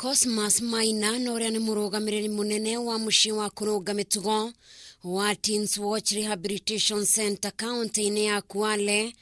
Cosmas Maina na ũrĩa nĩ mũrũgamĩrĩri mũnene wa mũciĩ wa kũrũnga mĩtugo wa Teens Watch Rehabilitation Center kaunti-inĩ ya Kwale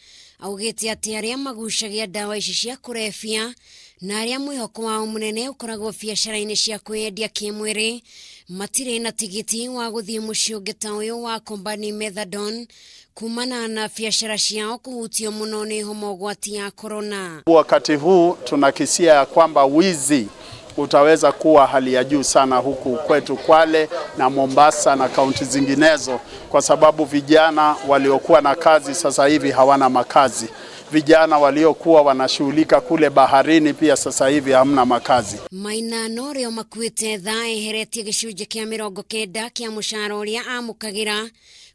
augĩte atĩ arĩa magucagia ndawa ici cia kũrebia na arĩa mwĩhoko wao mũnene ũkoragwo biacara-inĩ cia kwĩyendia kĩmwĩrĩ matirĩ na tigiti wa gũthiĩ mũciĩ ũngĩ ta ũyũ wa Kombani Methadone kumana na biacara ciao kũhutio mũno nĩ homa ũgwati ya korona. Wakati huu tunakisia ya kwamba wizi utaweza kuwa hali ya juu sana huku kwetu Kwale na Mombasa na kaunti zinginezo, kwa sababu vijana waliokuwa na kazi sasa hivi hawana makazi. Vijana waliokuwa wanashughulika kule baharini pia sasa hivi hamna makazi. Maina no rĩo makuĩte thaa eheretie gĩcunjĩ kĩa 90 kĩa mũcara ũrĩa amũkagĩra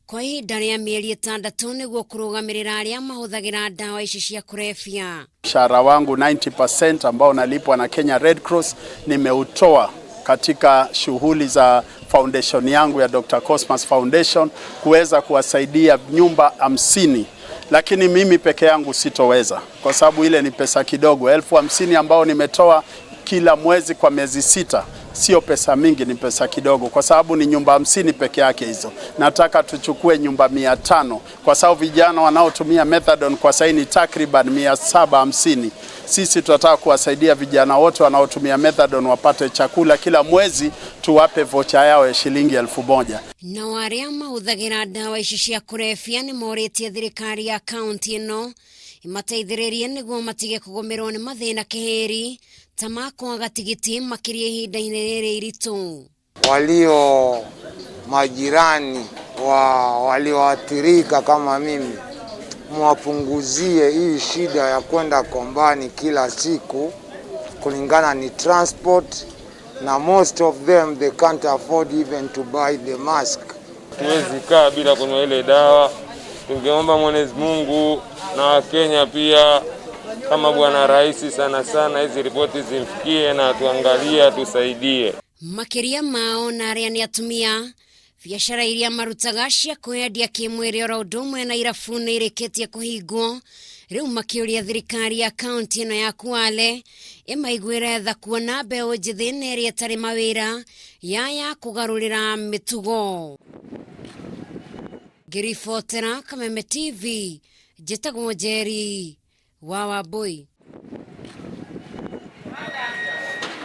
kwa ihinda rĩa mĩeri 6 nĩguo kũrũgamĩrĩra arĩa mahũthagĩra ndawa ici cia kũrebia. Mshahara wangu 90% ambao nalipwa na Kenya Red Cross nimeutoa katika shughuli za foundation yangu ya Dr. Cosmas Foundation kuweza kuwasaidia nyumba 50, lakini mimi peke yangu sitoweza kwa sababu ile ni pesa kidogo. 50,000 ambao nimetoa kila mwezi kwa miezi 6 sio pesa mingi, ni pesa kidogo, kwa sababu ni nyumba 50 peke yake hizo. Nataka tuchukue nyumba 500 kwa sababu vijana wanaotumia methadone kwa sasa ni takriban 750. Sisi tunataka kuwasaidia vijana wote wanaotumia methadone wapate chakula kila mwezi, tuwape vocha yao ya shilingi 1,000. Nao arĩa mahũthagĩra ndawa ici cia kũrebia nĩ morĩtie thirikari ya kaunti ĩno ĩmateithĩrĩrie nĩguo matige kũgũmĩrwo nĩ mathĩna kĩhĩri ta ma kwaga tigiti makĩria ihinda-inĩ rĩrĩ iritũ. Walio majirani wa walioathirika kama mimi, mwapunguzie hii shida ya kwenda Kombani kila siku, kulingana ni transport na most of them they can't afford even to buy the mask. Tuwezi kaa bila kunywa ile dawa. Tungeomba Mwenyezi Mungu na Wakenya pia, kama Bwana Rais sana sana, hizi ripoti zimfikie na tuangalie, atusaidie. Makĩria mao na arĩa nĩ atumia, biacara iria marutaga cia kwĩyendia kĩmwĩrĩ oro ũndũ ũmwe na irabu nĩ irĩkĩtie kũhingwo rĩu, makĩũria thirikari ya kaunti ĩno ya Kwale ĩmaiguĩre tha kuona mbeũ njĩthĩ na ĩrĩa ĩtarĩ mawĩra yaya kũgarũrĩra mĩtugo. Ngĩribotera Kameme TV, njĩtagwo Njeri wa Wambui.